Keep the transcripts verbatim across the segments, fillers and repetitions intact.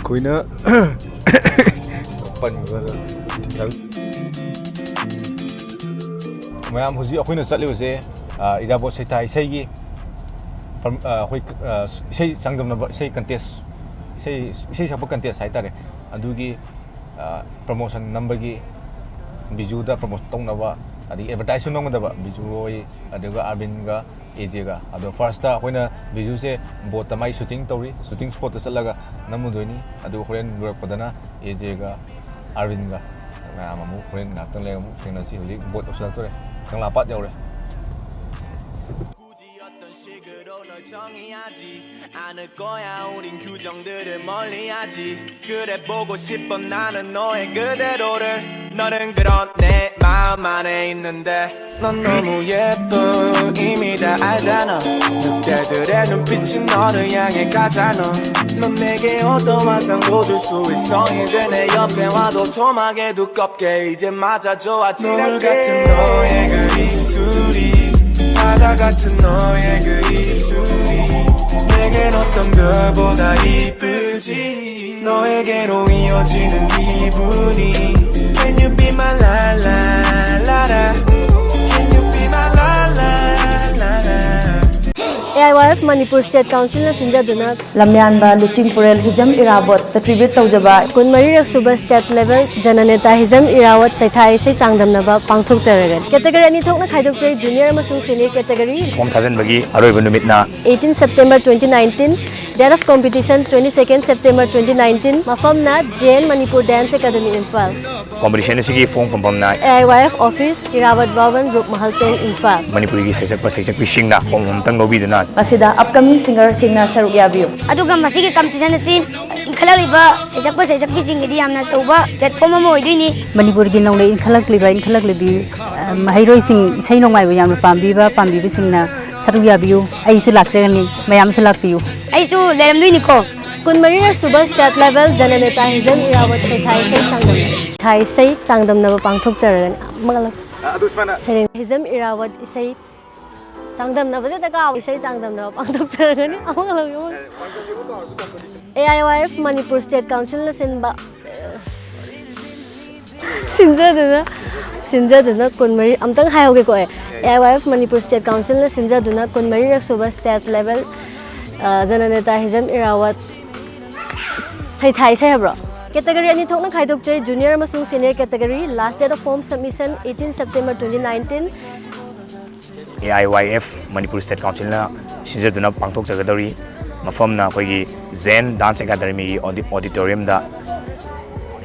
ꯑꯩꯈꯣꯏꯅ ꯄꯟꯕꯗ ꯃꯌꯥꯝ ꯍꯧꯖꯤꯛ ꯑꯩꯈꯣꯏꯅ ꯆꯠꯂꯤꯕꯁꯦ, ꯑ, ꯏꯔꯥꯕꯣꯠ ꯁꯩꯊꯥ ꯏꯁꯩꯒꯤ ꯄ꯭ꯔꯝ-, ꯑ, ꯑꯩꯈꯣꯏ, ꯑ, ꯏꯁꯩ ꯆꯥꯡꯗꯝꯅꯕ, ꯏꯁꯩ ꯀꯟꯇꯦꯁ, ꯏꯁꯩ, ꯏꯁꯩ ꯁꯛꯄ ꯀꯟꯇꯦꯁ ꯍꯥꯏꯇꯥꯔꯦ, ꯑꯗꯨꯒꯤ, ꯑ, ꯄ꯭ꯔꯃꯣꯁꯟ ꯅꯝꯕꯒꯤ ꯕꯤꯖꯨꯗ ꯄ꯭ꯔꯃꯣꯁꯟ ꯇꯧꯅꯕ, ꯑꯗꯒꯤ ꯑꯦꯗꯚꯔꯇꯥꯏꯁꯁꯨ ꯅꯝꯒꯗꯕ ꯕꯤꯖꯨ ꯍꯣꯏ, ꯑꯗꯨꯒ ꯑꯥꯔꯕꯤꯟꯒ ꯑꯦꯖꯦꯒ꯫ ꯑꯗꯣ ꯐꯥꯔꯁꯇ ꯑꯩꯈꯣꯏꯅ ꯕꯤꯖꯨꯁꯦ ꯕꯣꯠꯇ ꯃꯥꯏ ꯁꯨꯇꯤꯡ ꯇꯧꯔꯤ, ꯁꯨꯇꯤꯡ ꯁ꯭ꯄꯣꯠꯇ ꯆꯠꯂꯒ ꯅꯝꯃꯨꯗꯣꯏꯅꯤ꯫ ꯑꯗꯨ ꯍꯣꯔꯦꯟ ꯂꯣꯏꯔꯛꯄꯗꯅ ꯑꯦꯖꯦꯒ ꯑꯥꯔꯕꯤꯟꯒ ꯃꯌꯥꯝ ꯑꯃꯨꯛ ꯍꯣꯔꯦꯟ ꯉꯥꯏꯍꯥꯛꯇꯪ ꯂꯩꯔꯒ ꯑꯃꯨꯛ ꯊꯦꯡꯅꯁꯤ꯫ ꯍꯧꯖꯤꯛ ꯕꯣꯠ ꯌꯧꯁꯤꯜꯂꯛꯇꯣꯔꯦ, ꯀꯪꯂꯥ ꯄꯥꯠ ꯌꯧꯔꯦ꯫ 않을 거야, 우린 규정들을 멀리하지. 그래, 보고 싶어, 나는 너의 그대로를. 너는 그런 내 마음 안에 있는데. 넌 너무 예뻐, 이미 다 알잖아. 늑대들의 눈빛이 너를 향해 가잖아. 넌 내게 어떤 환상도 줄 수 있어. 이제 내 옆에 와도 험하게 두껍게 이제 맞아줘. 아찔하게. 노을 같은 너의 그 입술이, 바다 같은 너의 그 입술이 내겐 어떤 별보다 이쁘지. 너에게로 이어지는 기분이. Can you be my la la la la? Can you be my la la la la? A I Y F Manipur state ꯀꯥꯎꯟꯁꯤꯜꯅ ꯁꯤꯟꯖꯗꯨꯅ ꯂꯝꯌꯥꯟꯕ ꯂꯨꯆꯤꯡꯄꯨꯔꯦꯜ ꯍꯤꯖꯝ ꯏꯔꯥꯕꯣꯠꯇ tribute ꯇꯧꯖꯕ ꯀꯨꯟꯃꯔꯤꯔꯛ ꯁꯨꯕ ꯁ꯭ꯇꯦꯠ ꯂꯦꯚꯦꯜ ꯖꯅꯅꯦꯇꯥ ꯍꯤꯖꯝ ꯏꯔꯥꯋꯠ ꯁꯩꯊꯥ ꯏꯁꯩ ꯆꯥꯡꯗꯝꯅꯕ ꯄꯥꯡꯊꯣꯛꯆꯔꯒꯅꯤ꯫ ꯀꯦꯇꯦꯒꯣꯔꯤ ꯑꯅꯤ ꯊꯣꯛꯅ ꯈꯥꯏꯗꯣꯛꯆꯩ, ꯖꯨꯅꯤꯌꯔ ꯑꯃꯁꯨꯡ ꯁꯦꯅꯤꯌꯔ ꯀꯦꯇꯦꯒꯣꯔꯤ꯫ ꯐꯣꯝ ꯊꯥꯖꯤꯟꯕꯒꯤ ꯑꯔꯣꯏꯕ ꯅꯨꯃꯤꯠꯅ eighteen September twenty nineteen, date of competition twenty second September twenty nineteen, ꯃꯐꯝꯅ J N Manipur dance academy Imphal. Competition ꯑꯁꯤꯒꯤ ꯐꯣꯡ ꯐꯝꯐꯝꯅ A I Y F office, Irabot Bhavan, Rup Mahal tank, Imphal. ꯃꯅꯤꯄꯨꯔꯤꯒꯤ ꯁꯩꯁꯛꯄ ꯁꯩꯁꯛꯄꯤꯁꯤꯡꯅ ꯐꯣꯝ ꯑꯃꯇꯪ ꯂꯧꯕꯤꯗꯨꯅ ꯃꯁꯤꯗ upcoming singerꯁꯤꯡꯅ ꯁꯔꯨꯛ ꯌꯥꯕꯤꯌꯨ꯫ ꯑꯗꯨꯒ ꯃꯁꯤꯒꯤ ꯀꯝꯄꯤꯇꯤꯁꯟ ꯑꯁꯤ ꯏꯟꯈꯠꯂꯛꯂꯤꯕ ꯁꯩꯁꯛꯄ ꯁꯩꯁꯛꯄꯤꯁꯤꯡꯒꯤꯗꯤ ꯌꯥꯝꯅ ꯑꯆꯧꯕ platform ꯑꯃ ꯑꯣꯏꯗꯣꯏꯅꯤ꯫ ꯃꯅꯤꯄꯨꯔꯒꯤ ꯅꯧꯅ ꯏꯟꯈꯠꯂꯛꯂꯤꯕ, ꯏꯟꯈꯠꯂꯛꯂꯤꯕꯤ, ꯑ, ꯃꯍꯩꯔꯣꯏꯁꯤꯡ, ꯏꯁꯩ ꯅꯣꯡꯃꯥꯏꯕꯨ ꯌꯥꯝꯅ ꯄꯥꯝꯕꯤꯕ, ꯄꯥꯝꯕꯤꯕꯁꯤꯡꯅ ꯁꯔꯨꯛ ꯌꯥꯕꯤꯌꯨ꯫ ꯑꯩꯁꯨ ꯂꯥꯛꯆꯒꯅꯤ, ꯃꯌꯥꯝꯁꯨ ꯂꯥꯛꯄꯤꯌꯨ꯫ ꯑꯩꯁꯨ ꯂꯩꯔꯝꯗꯣꯏꯅꯤꯀꯣ꯫ ꯀꯨꯟꯃꯔꯤꯔꯛ ꯁꯨꯕ ꯁ꯭ꯇꯦꯠ ꯂꯦꯚꯦꯜ ꯖꯅꯅꯦꯇꯥ ꯍꯤꯖꯝ ꯏꯔꯥꯋꯠ ꯁꯩꯊꯥ ꯏꯁꯩ ꯆꯥꯡꯗꯝꯅꯕ, ꯁꯩꯊꯥ ꯏꯁꯩ ꯆꯥꯡꯗꯝꯅꯕ ꯄꯥꯡꯊꯣꯛꯆꯔꯒꯅꯤ꯫ ꯑꯃꯒ ꯂꯧ-, ꯑ, ꯑꯗꯨ ꯁꯨꯃꯥꯏꯅ ꯁꯩꯔꯦꯡ ꯍꯤꯖꯝ ꯏꯔꯥꯋꯠ ꯏꯁꯩ ꯆꯥꯡꯗꯝꯅꯕꯁꯦ ꯗꯔꯀꯥꯔ ꯑꯣꯏ꯫ ꯏꯁꯩ ꯆꯥꯡꯗꯝꯅꯕ ꯄꯥꯡꯊꯣꯛꯆꯔꯒꯅꯤ꯫ ꯑꯃꯒ ꯂꯧꯏ, ꯑꯃꯒ꯫ ꯑꯦ I Y F Manipur state ꯀꯥꯎꯟꯁꯤꯜꯅ ꯁꯤꯟꯕ, ꯁꯤꯟꯖꯗꯨꯅ, ꯁꯤꯟꯖꯗꯨꯅ ꯀꯨꯟꯃꯔꯤ, ꯑꯝꯇꯪ ꯍꯥꯏꯍꯧꯒꯦꯀꯣ ꯑꯩ꯫ ꯑꯦ I Y F Manipur state ꯀꯥꯎꯟꯁꯤꯜꯅ ꯁꯤꯟꯖꯗꯨꯅ ꯀꯨꯟꯃꯔꯤꯔꯛ ꯁꯨꯕ ꯁ꯭ꯇꯦꯠ ꯂꯦꯚꯦꯜ, ꯑ, ꯖꯅꯅꯦꯇꯥ ꯍꯤꯖꯝ ꯏꯔꯥꯋꯠ ꯁꯩꯊꯥ ꯏꯁꯩ ꯍꯥꯏꯕ꯭ꯔꯣ? ꯀꯦꯇꯒꯣꯔꯤ ꯑꯅꯤ ꯊꯣꯛꯅ ꯈꯥꯏꯗꯣꯛꯆꯩ, ꯖꯨꯅꯤꯌꯔ ꯑꯃꯁꯨꯡ senior category. Last date of form submission eighteen September twenty nineteen꯫ A I Y F Manipur state ꯀꯥꯎꯟꯁꯤꯜꯅ ꯁꯤꯟꯖꯗꯨꯅ ꯄꯥꯡꯊꯣꯛꯆꯒꯗꯧꯔꯤ꯫ ꯃꯐꯝꯅ ꯑꯩꯈꯣꯏꯒꯤ ꯖꯦꯟ ꯗꯥꯟꯁ ꯑꯦꯀꯥꯗꯃꯤꯒꯤ ꯑꯣꯗꯤ-, ꯑꯣꯗꯤꯇꯣꯔꯤꯌꯝꯗ꯫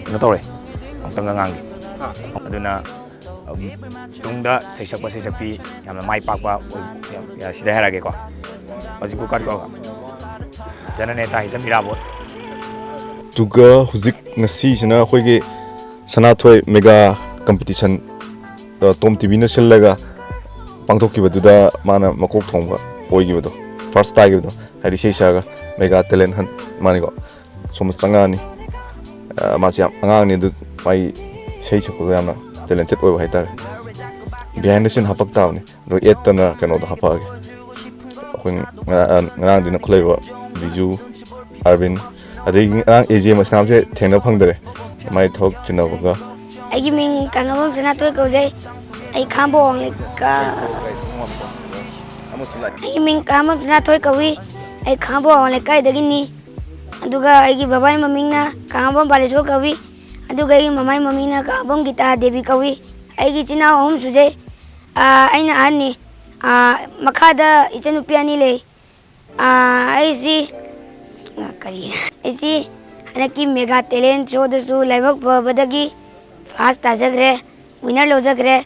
ꯀꯩꯅꯣ ꯇꯧꯔꯦ, ꯑꯃꯨꯛꯇꯪꯒ ꯉꯥꯡꯒꯦ꯫ ꯑꯗꯨꯅ, ꯎꯝ, ꯇꯨꯡꯗ ꯁꯩꯁꯛꯄ ꯁꯩꯁꯛꯄꯤ ꯌꯥꯝꯅ ꯃꯥꯏ ꯄꯥꯛꯄ ꯑꯣꯏ-, ꯌꯥꯝ-, ꯌꯥ-, ꯁꯤꯗ ꯍꯥꯏꯔꯛꯑꯒꯦꯀꯣ꯫ ꯍꯧꯖꯤꯛꯄꯨ ꯀꯠ ꯀꯣ꯫ ꯖꯅꯅꯦꯇꯥ ꯍꯤꯖꯝ ꯏꯔꯥꯕꯣꯠ꯫ ꯑꯗꯨꯒ ꯍꯧꯖꯤꯛ ꯉꯁꯤꯁꯤꯅ ꯑꯩꯈꯣꯏꯒꯤ ꯁꯅꯥꯊꯣꯏ ꯃꯦꯒꯥ ꯀꯝꯄꯤꯇꯤꯁꯟ, ꯑ, ꯇꯣꯝ ꯇꯤꯚꯤꯅ ꯁꯤꯜꯂꯒ ꯄꯥꯡꯊꯣꯛꯈꯤꯕꯗꯨꯗ ꯃꯥꯅ ꯃꯀꯣꯛ ꯊꯣꯡꯕ ꯑꯣꯏꯈꯤꯕꯗꯣ, ꯐꯥꯔꯁ ꯇꯥꯈꯤꯕꯗꯣ, ꯍꯥꯏꯗꯤ ꯏꯁꯩ ꯁꯛꯑꯒ ꯃꯦꯒꯥ ꯇꯦꯂꯦꯟ ꯍꯟ ꯃꯥꯅꯤꯀꯣ꯫ ꯁꯣꯝꯗ ꯆꯪꯉꯛꯑꯅꯤ꯫ ꯑ, ꯃꯥꯁꯦ ꯌꯥꯝ ꯑꯉꯥꯡꯅꯤ, ꯑꯗꯨ ꯃꯥꯒꯤ ꯏꯁꯩ ꯁꯛꯄꯗꯣ ꯌꯥꯝꯅ ꯇꯦꯂꯦꯟꯇꯦꯠ ꯑꯣꯏꯕ ꯍꯥꯏꯇꯥꯔꯦ꯫ ꯕꯤꯍꯥꯏꯟ ꯗ ꯁꯤꯟ ꯍꯥꯄꯛ ꯇꯥꯕꯅꯤ꯫ ꯑꯗꯣ ꯑꯦꯠꯇꯅ ꯀꯩꯅꯣꯗꯣ ꯍꯥꯄꯛꯑꯒꯦ꯫ ꯑꯩꯈꯣꯏ ꯉꯔꯥꯡ, ꯉꯔꯥꯡꯗꯤ ꯅꯈꯨꯠꯂꯩꯕ ꯕꯤꯖꯨ, ꯑꯥꯔꯕꯤꯟ, ꯑꯗꯒꯤ ꯉꯔꯥꯡ ꯑꯦ ꯖꯦ ꯃꯁꯅꯥꯝꯁꯦ ꯊꯦꯡꯅ ꯐꯪꯗꯔꯦ, ꯃꯥꯏ ꯊꯕꯛ ꯆꯤꯟꯅꯕꯒ꯫ ꯑꯩꯒꯤ ꯃꯤꯡ ꯀꯥꯡꯉꯕꯝ ꯁꯅꯥꯊꯣꯏ ꯀꯧꯖꯩ꯫ ꯑꯩ ꯈꯥꯡꯕꯣꯛ ꯋꯥꯡꯂꯩꯀꯥ-, ꯑꯩꯒꯤ ꯃꯤꯡ ꯀꯥꯡꯉꯕꯝ ꯁꯅꯥꯊꯣꯏ ꯀꯧꯏ꯫ ꯑꯩ ꯈꯥꯡꯕꯣꯛ ꯋꯥꯡꯂꯩꯀꯥꯏꯗꯒꯤꯅꯤ꯫ ꯑꯗꯨꯒ ꯑꯩꯒꯤ ꯕꯕꯥꯒꯤ ꯃꯃꯤꯡꯅ ꯀꯥꯡꯉꯕꯝ ꯕꯥꯂꯦꯁꯣꯔ ꯀꯧꯏ꯫ ꯑꯗꯨꯒ ꯑꯩꯒꯤ ꯃꯃꯥꯒꯤ ꯃꯃꯤꯡꯅ ꯀꯥꯡꯉꯕꯝ ꯒꯤꯇꯥ ꯗꯦꯕꯤ ꯀꯧꯏ꯫ ꯑꯩꯒꯤ ꯏꯆꯤꯟ ꯏꯅꯥꯎ ꯑꯍꯨꯝ ꯁꯨꯖꯩ꯫ ꯑꯥ, ꯑꯩꯅ ꯑꯍꯟꯅꯤ꯫ ꯑꯥ, ꯃꯈꯥꯗ ꯏꯆꯟꯅꯨꯄꯤ ꯑꯅꯤ ꯂꯩ꯫ ꯑꯥ, ꯑꯩꯁꯤ, ꯑꯥ, ꯀꯔꯤ, ꯑꯩꯁꯤ ꯍꯟꯗꯛꯀꯤ ꯃꯦꯒꯥ ꯇꯦꯂꯦꯟ ꯁꯣꯗꯁꯨ ꯂꯥꯏꯕꯛ ꯐꯕꯗꯒꯤ ꯐꯥꯔꯁ ꯇꯥꯖꯈ꯭ꯔꯦ, ꯋꯤꯟꯅꯔ ꯂꯧꯖꯈ꯭ꯔꯦ꯫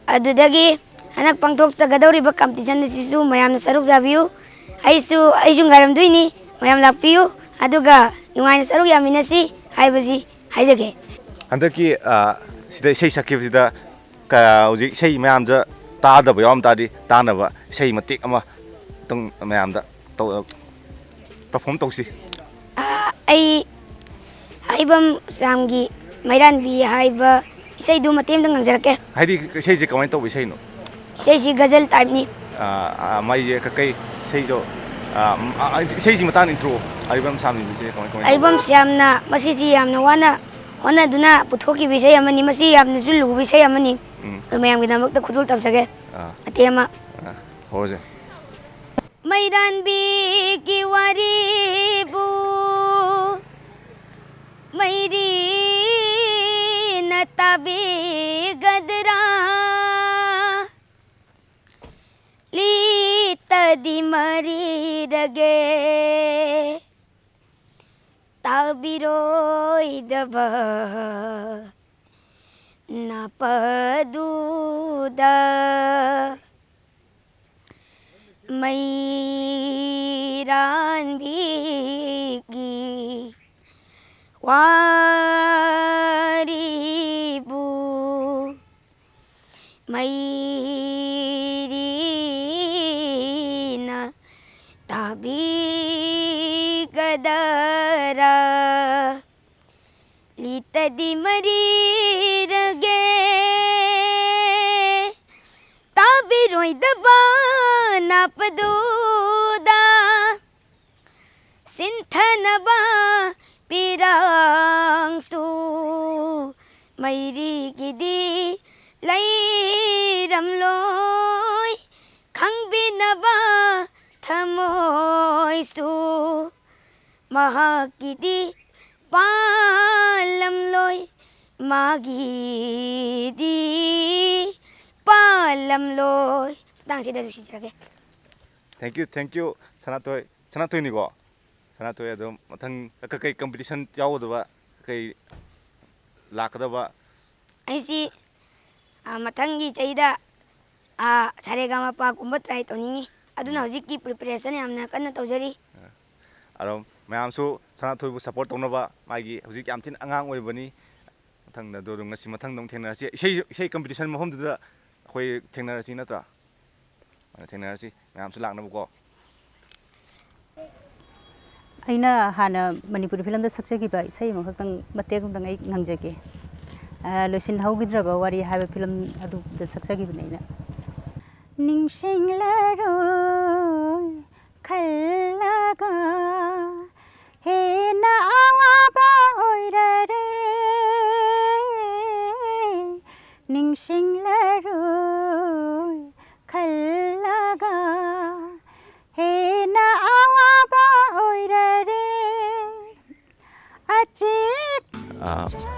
ꯑꯗꯨꯗꯒꯤ ꯍꯟꯗꯛ ꯄꯥꯡꯊꯣꯛꯆꯒꯗꯧꯔꯤꯕ ꯀꯝꯄꯤꯇꯤꯁꯟ ꯑꯁꯤꯁꯨ ꯃꯌꯥꯝꯅ ꯁꯔꯨꯛ ꯌꯥꯕꯤꯌꯨ꯫ ꯑꯩꯁꯨ, ꯑꯩꯁꯨ ꯉꯥꯏꯔꯝꯗꯣꯏꯅꯤ, ꯃꯌꯥꯝ ꯂꯥꯛꯄꯤꯌꯨ꯫ ꯑꯗꯨꯒ ꯅꯨꯡꯉꯥꯏꯅ ꯁꯔꯨꯛ ꯌꯥꯃꯤꯟꯅꯁꯤ ꯍꯥꯏꯕꯁꯤ ꯍꯥꯏꯖꯒꯦ꯫ ꯍꯟꯗꯛꯀꯤ, ꯑ, ꯁꯤꯗ ꯏꯁꯩ ꯁꯛꯈꯤꯕꯁꯤꯗ ꯀ-, ꯍꯧꯖꯤꯛ ꯏꯁꯩ ꯃꯌꯥꯝꯗ ꯇꯥꯗꯕ ꯌꯥꯎꯔꯝ ꯇꯥꯔꯗꯤ, ꯇꯥꯅꯕ ꯏꯁꯩ ꯃꯇꯦꯛ ꯑꯃ ꯇꯪ ꯃꯌꯥꯝꯗ ꯇꯧ-, ꯄꯔꯐꯣꯝ ꯇꯧꯁꯤ꯫ ꯑ, ꯑꯩ ꯍꯥꯏꯕꯝ ꯁꯥꯝꯒꯤ ꯃꯩꯔꯥꯟꯕꯤ ꯍꯥꯏꯕ ꯏꯁꯩꯗꯨ ꯃꯇꯦꯛ ꯑꯃꯇ ꯉꯪꯖꯔꯛꯀꯦ꯫ ꯍꯥꯏꯗꯤ ꯏꯁꯩꯁꯦ ꯀꯃꯥꯏꯅ ꯇꯧꯕ ꯏꯁꯩꯅꯣ? ꯏꯁꯩꯁꯤ ꯒꯖꯜ ꯇꯥꯏꯞꯅꯤ꯫ ꯑꯥ, ꯑꯥ, ꯃꯥꯏꯁꯦ ꯀ-, ꯀꯩ ꯏꯁꯩꯁꯨ, ꯑꯥ, ꯎꯝ, ꯑꯥ, ꯑꯥ, ꯏꯁꯩꯁꯤ ꯃꯇꯥꯡꯗ intro, ꯑꯜꯕꯝ ꯁꯥꯕꯤꯕꯁꯦ ꯀꯃꯥꯏ, ꯀꯃꯥꯏ ꯇꯧꯕ? ꯑꯜꯕꯝꯁꯤ ꯌꯥꯝꯅ, ꯃꯁꯤꯁꯤ ꯌꯥꯝꯅ ꯋꯥꯅ ꯍꯣꯠꯅꯗꯨꯅ ꯄꯨꯊꯣꯛꯈꯤꯕ ꯏꯁꯩ ꯑꯃꯅꯤ꯫ ꯃꯁꯤ ꯌꯥꯝꯅꯁꯨ ꯂꯨꯕ ꯏꯁꯩ ꯑꯃꯅꯤ꯫ ꯎꯝ꯫ ꯑꯗꯨ ꯃꯌꯥꯝꯒꯤꯗꯃꯛꯇ ꯈꯨꯗꯣꯜ ꯇꯝꯖꯒꯦ꯫ ꯑꯥ, ꯃꯇꯦꯛ ꯑꯃ꯫ ꯑꯥ, ꯍꯧꯔꯁꯦ꯫ ꯃꯩꯔꯥꯟꯕꯤꯒꯤ ꯋꯥꯔꯤꯕꯨ ꯃꯩꯔꯤꯅ ꯇꯥꯕꯤꯒꯗ꯭ꯔꯥ? ꯂꯤꯇꯗꯤ ꯃꯔꯤꯔꯒꯦ ꯇꯥꯕꯤꯔꯣꯏꯗꯕ ꯅꯥꯄꯗꯨꯗ꯫ ꯃꯩꯔꯥꯟꯕꯤꯒꯤ ꯋꯥꯔꯤꯕꯨ ꯃꯩꯔꯤꯅ ꯇꯥꯕꯤꯒꯗꯔꯥ? ꯂꯤꯇꯗꯤ ꯃꯔꯤꯔꯒꯦ ꯇꯥꯕꯤꯔꯣꯏꯗꯕ ꯅꯥꯄꯗꯨꯗ꯫ ꯁꯤꯟꯊꯅꯕ ꯄꯤꯔꯥꯡꯁꯨ ꯃꯩꯔꯤꯒꯤꯗꯤ ꯂꯩꯔꯝꯂꯣꯏ꯫ ꯈꯪꯕꯤꯅꯕ ꯊꯃꯣꯏꯁꯨ ꯃꯍꯥꯛꯀꯤꯗꯤ ꯄꯥꯜꯂꯝꯂꯣꯏ꯫ ꯃꯥꯒꯤꯗꯤ ꯄꯥꯜꯂꯝꯂꯣꯏ꯫ ꯃꯇꯥꯡꯁꯤꯗ ꯂꯣꯏꯁꯤꯟꯖꯔꯒꯦ꯫ Thank you, thank you, ꯁꯅꯥꯊꯣꯏ꯫ ꯁꯅꯥꯊꯣꯏꯅꯤꯀꯣ? ꯁꯅꯥꯊꯣꯏ, ꯑꯗꯨꯝ ꯃꯊꯪ ꯀ-, ꯀꯩ competition ꯌꯥꯎꯒꯗꯕ, ꯀꯩ ꯂꯥꯛꯀꯗꯕ? ꯑꯩꯁꯤ, ꯑ, ꯃꯊꯪꯒꯤ ꯆꯍꯤꯗ, ꯑ, ꯁꯥꯔꯦꯒꯥꯃꯥꯄꯥꯒꯨꯝꯕ try ꯇꯧꯅꯤꯡꯉꯤ꯫ ꯑꯗꯨꯅ ꯎꯝ꯫ ꯍꯧꯖꯤꯛꯀꯤ preparation ꯌꯥꯝꯅ ꯀꯟꯅ ꯇꯧꯖꯔꯤ꯫ ꯑꯗꯣ ꯃꯌꯥꯝꯁꯨ ꯁꯅꯥꯊꯣꯏꯕꯨ support ꯇꯧꯅꯕ, ꯃꯥꯒꯤ ꯍꯧꯖꯤꯛ ꯌꯥꯝ ꯊꯤꯅ ꯑꯉꯥꯡ ꯑꯣꯏꯔꯤꯕꯅꯤ꯫ ꯃꯊꯪꯗ ꯑꯗꯨ ꯑꯗꯨꯝ ꯉꯁꯤ ꯃꯊꯪꯗ ꯑꯃꯨꯛ ꯊꯦꯡꯅꯔꯁꯤ꯫ ꯏꯁꯩ, ꯏꯁꯩ competition ꯃꯐꯝꯗꯨꯗ ꯑꯩꯈꯣꯏ ꯊꯦꯡꯅꯔꯁꯤ ꯅꯠꯇ꯭ꯔꯥ? ꯑꯗꯨ ꯊꯦꯡꯅꯔꯁꯤ꯫ ꯃꯌꯥꯝꯁꯨ ꯂꯥꯛꯅꯕꯀꯣ꯫ ꯑꯩꯅ ꯍꯥꯟꯅ ꯃꯅꯤꯄꯨꯔꯤ ꯐꯤꯂꯝꯗ ꯁꯛꯆꯈꯤꯕ ꯏꯁꯩ ꯑꯃꯈꯛꯇꯪ, ꯃꯇꯦꯛ ꯑꯃꯇꯪ ꯑꯩ ꯉꯪꯖꯒꯦ꯫ ꯑ, ꯂꯣꯏꯁꯤꯟꯍꯧꯈꯤꯗ꯭ꯔꯕ ꯋꯥꯔꯤ ꯍꯥꯏꯕ ꯐꯤꯂꯝ ꯑꯗꯨꯗ ꯁꯛꯆꯈꯤꯕꯅꯦ ꯑꯩꯅ꯫ ꯅꯤꯡꯁꯤꯡꯂꯔꯣꯏ ꯈꯜꯂꯒ ꯍꯦꯟꯅ ꯑꯋꯥꯕ ꯑꯣꯏꯔꯔꯦ꯫ ꯅꯤꯡꯁꯤꯡꯂꯔꯣꯏ ꯈꯜꯂꯒ ꯍꯦꯟꯅ ꯑꯋꯥꯕ ꯑꯣꯏꯔꯔꯦ꯫ ꯑꯆꯦꯠ ꯑꯥ,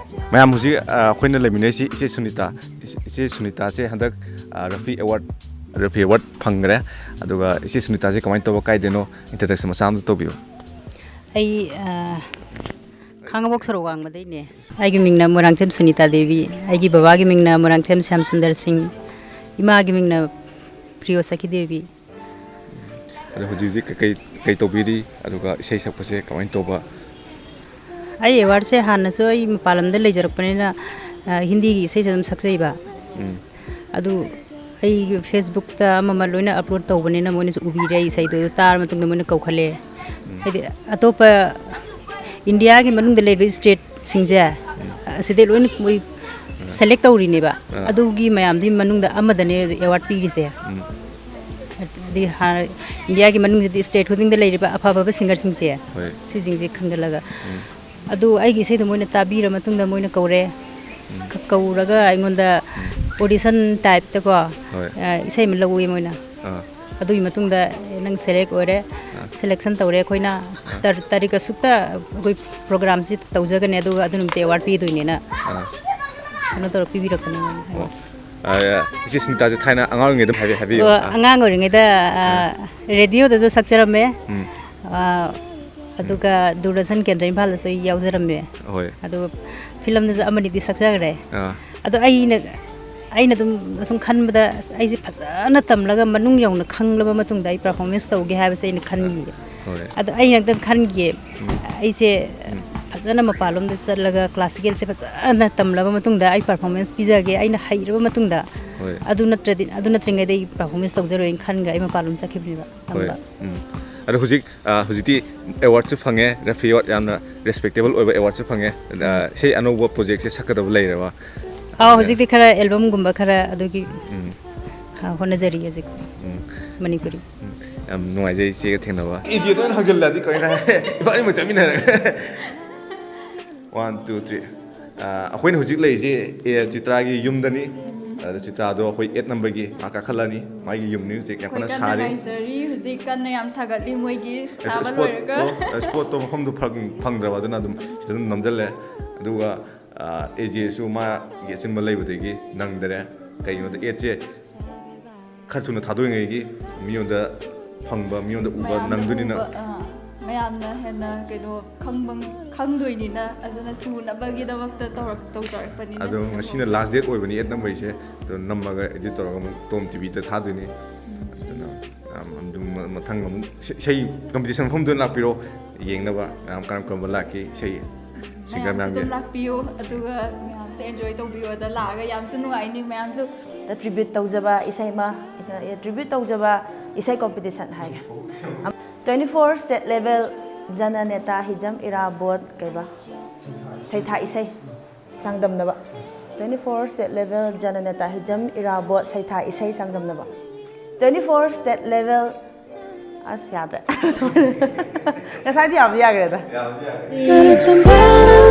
ꯃꯌꯥꯝ ꯍꯧꯖꯤꯛ, ꯑꯥ, ꯑꯩꯈꯣꯏꯅ ꯂꯩꯃꯤꯟꯅꯩꯁꯤ ꯏꯆꯦ ꯁꯨꯅꯤꯇꯥ꯫ ꯏꯆꯦ, ꯏꯆꯦ ꯁꯨꯅꯤꯇꯥꯁꯦ ꯍꯟꯗꯛ, ꯑꯥ, ꯔꯐꯤ ꯑꯦꯋꯥꯔꯗ, ꯔꯐꯤ ꯑꯦꯋꯥꯔꯗ ꯐꯪꯈ꯭ꯔꯦ꯫ ꯑꯗꯨꯒ ꯏꯆꯦ ꯁꯨꯅꯤꯇꯥꯁꯦ ꯀꯃꯥꯏꯅ ꯇꯧꯕ, ꯀꯥꯏꯗꯩꯅꯣ, ꯏꯟꯇ꯭ꯔꯗꯛꯁꯟ ꯃꯆꯥ ꯑꯃꯇ ꯇꯧꯕꯤꯌꯨ꯫ ꯑꯩ, ꯑꯥ, ꯈꯥꯡꯉꯕꯣꯛ ꯁꯣꯔꯣꯛ ꯋꯥꯡꯃꯗꯩꯅꯦ꯫ ꯑꯩꯒꯤ ꯃꯤꯡꯅ ꯃꯣꯏꯔꯥꯡꯊꯦꯝ ꯁꯨꯅꯤꯇꯥ ꯗꯦꯕꯤ, ꯑꯩꯒꯤ ꯕꯕꯥꯒꯤ ꯃꯤꯡꯅ ꯃꯣꯏꯔꯥꯡꯊꯦꯝ ꯁ꯭ꯌꯥꯝ ꯁꯨꯟꯗꯔ ꯁꯤꯡ, ꯏꯃꯥꯒꯤ ꯃꯤꯡꯅ ꯄ꯭ꯔꯤꯌꯣ ꯁꯈꯤ ꯗꯦꯕꯤ꯫ ꯑꯗꯣ ꯍꯧꯖꯤꯛ ꯍꯧꯖꯤꯛ ꯀꯩ-, ꯀꯩ ꯇꯧꯕꯤꯔꯤ? ꯑꯗꯨꯒ ꯏꯁꯩ ꯁꯛꯄꯁꯦ ꯀꯃꯥꯏꯅ ꯇꯧꯕ? ꯑꯩ ꯑꯦꯋꯥꯔꯗꯁꯦ ꯍꯥꯟꯅꯁꯨ ꯑꯩ ꯃꯄꯥꯟ ꯂꯝꯗ ꯂꯩꯖꯔꯛꯄꯅꯤꯅ, ꯑ, ꯍꯤꯟꯗꯤꯒꯤ ꯏꯁꯩꯁꯦ ꯑꯗꯨꯝ ꯁꯛꯆꯩꯕ꯫ ꯎꯝ꯫ ꯑꯗꯨ ꯑꯩ ꯐꯦꯁꯕꯨꯛꯇ ꯑꯃ ꯑꯃ ꯂꯣꯏꯅ ꯑꯞꯂꯣꯗ ꯇꯧꯕꯅꯤꯅ ꯃꯣꯏꯅꯁꯨ ꯎꯕꯤꯔꯦ ꯑꯩ ꯏꯁꯩꯗꯣ꯫ ꯑꯗꯨ ꯇꯥꯔ ꯃꯇꯨꯡꯗ ꯃꯣꯏꯅ ꯀꯧꯈꯠꯂꯦ꯫ ꯎꯝ꯫ ꯍꯥꯏꯗꯤ ꯑꯇꯣꯞꯄ ꯏꯟꯗꯤꯌꯥꯒꯤ ꯃꯅꯨꯡꯗ ꯂꯩꯔꯤꯕ ꯁ꯭ꯇꯦꯠꯁꯤꯡꯁꯦ, ꯎꯝ꯫ ꯑꯁꯤꯗꯩ ꯂꯣꯏꯅ ꯃꯣꯏ ꯎꯝ꯫ ꯁꯦꯂꯦꯛ ꯇꯧꯔꯤꯅꯦꯕ꯫ ꯑꯥ꯫ ꯑꯗꯨꯒꯤ ꯃꯌꯥꯝꯗꯨꯒꯤ ꯃꯅꯨꯡꯗ ꯑꯃꯗꯅꯦ ꯑꯦꯋꯥꯔꯗ ꯄꯤꯔꯤꯁꯦ꯫ ꯎꯝ꯫ ꯑꯗꯨꯗꯤ ꯍꯥꯟꯅ ꯏꯟꯗꯤꯌꯥꯒꯤ ꯃꯅꯨꯡꯗꯗꯤ ꯁ꯭ꯇꯦꯠ ꯈꯨꯗꯤꯡꯗ ꯂꯩꯔꯤꯕ ꯑꯐ ꯑꯐꯕ ꯁꯤꯡꯒꯔꯁꯤꯡꯁꯦ, ꯍꯣꯏ꯫ ꯁꯤꯁꯤꯡꯁꯦ ꯈꯟꯒꯠꯂꯒ꯫ ꯎꯝ꯫ ꯑꯗꯨ ꯑꯩꯒꯤ ꯏꯁꯩꯗꯣ ꯃꯣꯏꯅ ꯇꯥꯕꯤꯔ ꯃꯇꯨꯡꯗ ꯃꯣꯏꯅ ꯀꯧꯔꯦ꯫ ꯎꯝ꯫ ꯀ-, ꯀꯧꯔꯒ ꯑꯩꯉꯣꯟꯗ ꯎꯝ꯫ ꯑꯣꯗꯤꯁꯟ ꯇꯥꯏꯞꯇꯀꯣ, ꯍꯣꯏ꯫ ꯑ, ꯏꯁꯩ ꯑꯃ ꯂꯧꯋꯤ ꯃꯣꯏꯅ꯫ ꯑꯥ꯫ ꯑꯗꯨꯒꯤ ꯃꯇꯨꯡꯗ, "ꯑꯦ, ꯅꯪ ꯁꯦꯂꯦꯛ ꯑꯣꯏꯔꯦ, ꯑꯥ꯫ ꯁꯦꯂꯦꯛꯁꯟ ꯇꯧꯔꯦ ꯑꯩꯈꯣꯏꯅ꯫ ꯑꯥ꯫ ꯇꯔ-, ꯇꯥꯔꯤꯛ ꯑꯁꯨꯛꯇ ꯑꯩꯈꯣꯏ ꯄ꯭ꯔꯣꯒ꯭ꯔꯥꯝꯁꯤ ꯇꯧꯖꯒꯅꯤ, ꯑꯗꯨꯒ ꯑꯗꯨ ꯅꯨꯃꯤꯠꯇ ꯑꯦꯋꯥꯔꯗ ꯄꯤꯗꯣꯏꯅꯦꯅ"꯫ ꯑꯥ꯫ ꯀꯩꯅꯣ ꯇꯧꯔ ꯄꯤꯕꯤꯔꯛꯄꯅꯦ ꯃꯣꯏꯅ꯫ ꯑꯣ꯫ ꯑ, ꯏꯆꯦ ꯁꯨꯅꯤꯇꯥꯁꯦ ꯊꯥꯏꯅ ꯑꯉꯥꯡ ꯑꯣꯏꯔꯤꯉꯩꯗ ꯑꯗꯨꯝ ꯍꯥꯏꯕꯤ-, ꯍꯥꯏꯕꯤꯌꯨ꯫ ꯑꯣ, ꯑꯥ꯫ ꯑꯉꯥꯡ ꯑꯣꯏꯔꯤꯉꯩꯗ, ꯑ, ꯑꯥ꯫ ꯔꯦꯗꯤꯑꯣꯗꯁꯨ ꯁꯛꯆꯔꯝꯃꯦ꯫ ꯎꯝ꯫ ꯑ, ꯑꯗꯨꯒ ꯗꯨꯔꯗꯔꯁꯟ ꯀꯦꯟꯗ꯭ꯔ ꯏꯝꯐꯥꯜꯗꯁꯨ ꯑꯩ ꯌꯥꯎꯖꯔꯝꯃꯦ꯫ ꯍꯣꯏ꯫ ꯑꯗꯨꯒ ꯐꯤꯂꯝꯗꯁꯨ ꯑꯃꯅꯤꯗꯤ ꯁꯛꯆꯈ꯭ꯔꯦ꯫ ꯑꯥ꯫ ꯑꯗꯣ ꯑꯩꯅ, ꯑꯩꯅ ꯑꯗꯨꯝ ꯁꯨꯝ ꯈꯟꯕꯗ, ꯑꯁ, ꯑꯩꯁꯦ ꯐꯖꯅ ꯇꯝꯂꯒ ꯃꯅꯨꯡ ꯌꯧꯅ ꯈꯪꯂꯕ ꯃꯇꯨꯡꯗ ꯑꯩ ꯄꯔꯐꯣꯔꯃꯦꯟꯁ ꯇꯧꯒꯦ ꯍꯥꯏꯕꯁꯦ ꯑꯩꯅ ꯈꯟꯈꯤꯌꯦ꯫ ꯍꯣꯏ꯫ ꯑꯗꯣ ꯑꯩꯅ ꯑꯝꯇꯪ ꯈꯟꯈꯤꯌꯦ, ꯎꯝ꯫ ꯑꯩꯁꯦ ꯎꯝ꯫ ꯐꯖꯅ ꯃꯄꯥꯟꯂꯣꯝꯗ ꯆꯠꯂꯒ ꯀ꯭ꯂꯥꯁꯤꯀꯦꯜꯁꯦ ꯐꯖꯅ ꯇꯝꯂꯕ ꯃꯇꯨꯡꯗ ꯑꯩ ꯄꯔꯐꯣꯔꯃꯦꯟꯁ ꯄꯤꯖꯒꯦ, ꯑꯩꯅ ꯍꯩꯔꯕ ꯃꯇꯨꯡꯗ꯫ ꯍꯣꯏ꯫ ꯑꯗꯨ ꯅꯠꯇ꯭ꯔꯗꯤ, ꯑꯗꯨ ꯅꯠꯇ꯭ꯔꯤꯉꯩꯗ ꯑꯩ ꯄꯔꯐꯣꯔꯃꯦꯟꯁ ꯇꯧꯖꯔꯣꯏꯅ ꯈꯟꯈ꯭ꯔꯦ, ꯑꯩ ꯃꯄꯥꯟꯂꯣꯝ ꯆꯠꯈꯤꯕꯅꯦꯕ ꯍꯣꯏ꯫ ꯇꯝꯕ꯫ ꯎꯝ꯫ ꯑꯗꯣ ꯍꯧꯖꯤꯛ, ꯑ, ꯍꯧꯖꯤꯛꯇꯤ ꯑꯦꯋꯥꯔꯗꯁꯨ ꯐꯪꯉꯦ, ꯔꯐꯤ ꯑꯦꯋꯥꯔꯗ, ꯌꯥꯝꯅ ꯔꯦꯁꯄꯦꯛꯇꯦꯕꯜ ꯑꯣꯏꯕ ꯑꯦꯋꯥꯔꯗꯁꯨ ꯐꯪꯉꯦ꯫ ꯑ, ꯎꯝ꯫ ꯏꯁꯩ ꯑꯅꯧꯕ ꯄ꯭ꯔꯣꯖꯦꯛꯁꯦ ꯁꯛꯀꯗꯕ ꯂꯩꯔꯕ? ꯑꯥꯎ, ꯑ, ꯍꯧꯖꯤꯛꯇꯤ ꯈꯔ ꯑꯦꯜꯕꯝꯒꯨꯝꯕ ꯈꯔ ꯑꯗꯨꯒꯤ ꯎꯝ꯫ ꯑ, ꯍꯣꯠꯅꯖꯔꯤ ꯍꯧꯖꯤꯛ꯫ ꯃꯅꯤꯄꯨꯔꯤ꯫ ꯌꯥꯝ ꯅꯨꯡꯉꯥꯏꯖꯩ ꯏꯆꯦꯒ ꯊꯦꯡꯅꯕ꯫ ꯏꯆꯦꯗ ꯑꯣꯏꯅ ꯍꯪꯖꯜꯂꯗꯤ ꯀꯃꯥꯏꯅ ꯍꯥꯏ? ꯏꯕꯥꯅꯤꯃꯛ ꯆꯠꯃꯤꯟꯅꯔꯒ꯫ One, two, three. ꯑ, ꯑꯩꯈꯣꯏꯅ ꯍꯧꯖꯤꯛ ꯂꯩꯔꯤꯁꯦ ꯑꯦ ꯆꯤꯇ꯭ꯔꯥꯒꯤ ꯌꯨꯝꯗꯅꯤ꯫ ꯑꯗꯣ ꯆꯤꯇ꯭ꯔꯥꯗꯣ ꯑꯩꯈꯣꯏ eight numberꯒꯤ ꯃꯥ ꯀꯥꯈꯠꯂꯅꯤ꯫ ꯃꯥꯒꯤ ꯌꯨꯝꯅꯤ, ꯍꯧꯖꯤꯛ ꯌꯥꯝ ꯀꯟꯅ ꯑꯩꯈꯣꯏ ꯀꯟꯅ ꯁꯥꯔꯤ꯫ ꯉꯥꯏꯖꯔꯤ꯫ ꯍꯧꯖꯤꯛ ꯀꯟꯅ ꯌꯥꯝ ꯁꯥꯒꯠꯂꯤ ꯃꯣꯏꯒꯤ ꯁꯥꯕ ꯂꯣꯏꯔꯒ꯫ Spotꯇꯣ, spotꯇꯣ ꯃꯐꯝꯗꯣ ꯐꯪ-, ꯐꯪꯗ꯭ꯔꯕ, ꯑꯗꯨꯅ ꯑꯗꯨꯝ ꯁꯤꯗ ꯑꯗꯨꯝ ꯅꯝꯁꯤꯜꯂꯦ꯫ ꯑꯗꯨꯒ ꯑꯦ ꯖꯦꯁꯨ ꯃꯥꯒꯤ ꯑꯆꯤꯟꯕ ꯂꯩꯕꯗꯒꯤ ꯅꯪꯗꯔꯦ꯫ ꯀꯩꯒꯤꯅꯣꯗ eight ꯁꯦ ꯈꯔ ꯊꯨꯅ ꯊꯥꯗꯣꯛꯏꯉꯩꯒꯤ ꯃꯤꯉꯣꯟꯗ ꯐꯪꯕ, ꯃꯤꯉꯣꯟꯗ ꯎꯕ ꯃꯌꯥꯝꯅ ꯅꯪꯗꯣꯏꯅꯤꯅ꯫ ꯎꯕ, ꯑꯥ, ꯃꯌꯥꯝꯅ ꯍꯦꯟꯅ ꯀꯩꯅꯣ ꯈꯪꯕ ꯈꯪꯗꯣꯏꯅꯤꯅ ꯑꯗꯨꯅ ꯊꯨꯅꯕꯒꯤꯗꯃꯛꯇ ꯇꯧꯔꯛ ꯇꯧꯖꯔꯛꯄꯅꯤꯅ꯫ ꯑꯗꯣ ꯉꯁꯤꯅ last date ꯑꯣꯏꯕꯅꯤ eight number ꯁꯦ꯫ ꯑꯗꯣ ꯅꯝꯃꯒ edit ꯇꯧꯔꯒ ꯑꯃꯨꯛ ꯇꯣꯝ ꯇꯤꯚꯤꯗ ꯊꯥꯗꯣꯏꯅꯤ꯫ ꯑꯗꯨꯅ, ꯑꯝ, ꯑꯗꯨꯝ ꯃ-, ꯃꯊꯪ ꯑꯃꯨꯛ ꯏꯁꯩ, ꯏꯁꯩ competition ꯃꯐꯝꯗ ꯑꯣꯏꯅ ꯂꯥꯛꯄꯤꯔꯣ, ꯌꯦꯡꯅꯕ ꯃꯌꯥꯝ ꯀꯔꯝ ꯀꯔꯝꯕ ꯂꯥꯛꯀꯦ ꯏꯁꯩ singer ꯃꯌꯥꯝꯁꯨ ꯃꯌꯥꯝꯒꯤ꯫ ꯑꯗꯨꯝ ꯂꯥꯛꯄꯤꯌꯨ, ꯑꯗꯨꯒ ꯃꯌꯥꯝꯁꯦ enjoy ꯇꯧꯕꯤꯌꯨ꯫ ꯑꯗ ꯂꯥꯛꯑꯒ ꯌꯥꯝꯁꯨ ꯅꯨꯡꯉꯥꯏꯅꯤ ꯃꯌꯥꯝꯁꯨ꯫ Tribute ꯇꯧꯖꯕ ꯏꯁꯩ ꯑꯃ, tribute ꯇꯧꯖꯕ ꯏꯁꯩ competition ꯍꯥꯏꯒꯦ꯫ Twenty four state level ꯖꯅ ꯅꯦꯇꯥ Hijam Irabot ꯀꯩꯕ ꯁꯩꯊꯥ ꯏꯁꯩ ꯆꯥꯡꯗꯝꯅꯕ꯫ Twenty four state level ꯖꯅ ꯅꯦꯇꯥ Hijam Irabot ꯁꯩꯊꯥ ꯏꯁꯩ ꯆꯥꯡꯗꯝꯅꯕ꯫ Twenty four state level, ꯑꯁ, ꯌꯥꯗ꯭ꯔꯦ꯫ ꯉꯁꯥꯏꯗꯤ ꯌꯥꯕꯗꯤ ꯌꯥꯈ꯭ꯔꯦꯗ꯫ ꯆꯝꯄ꯭ꯔꯥ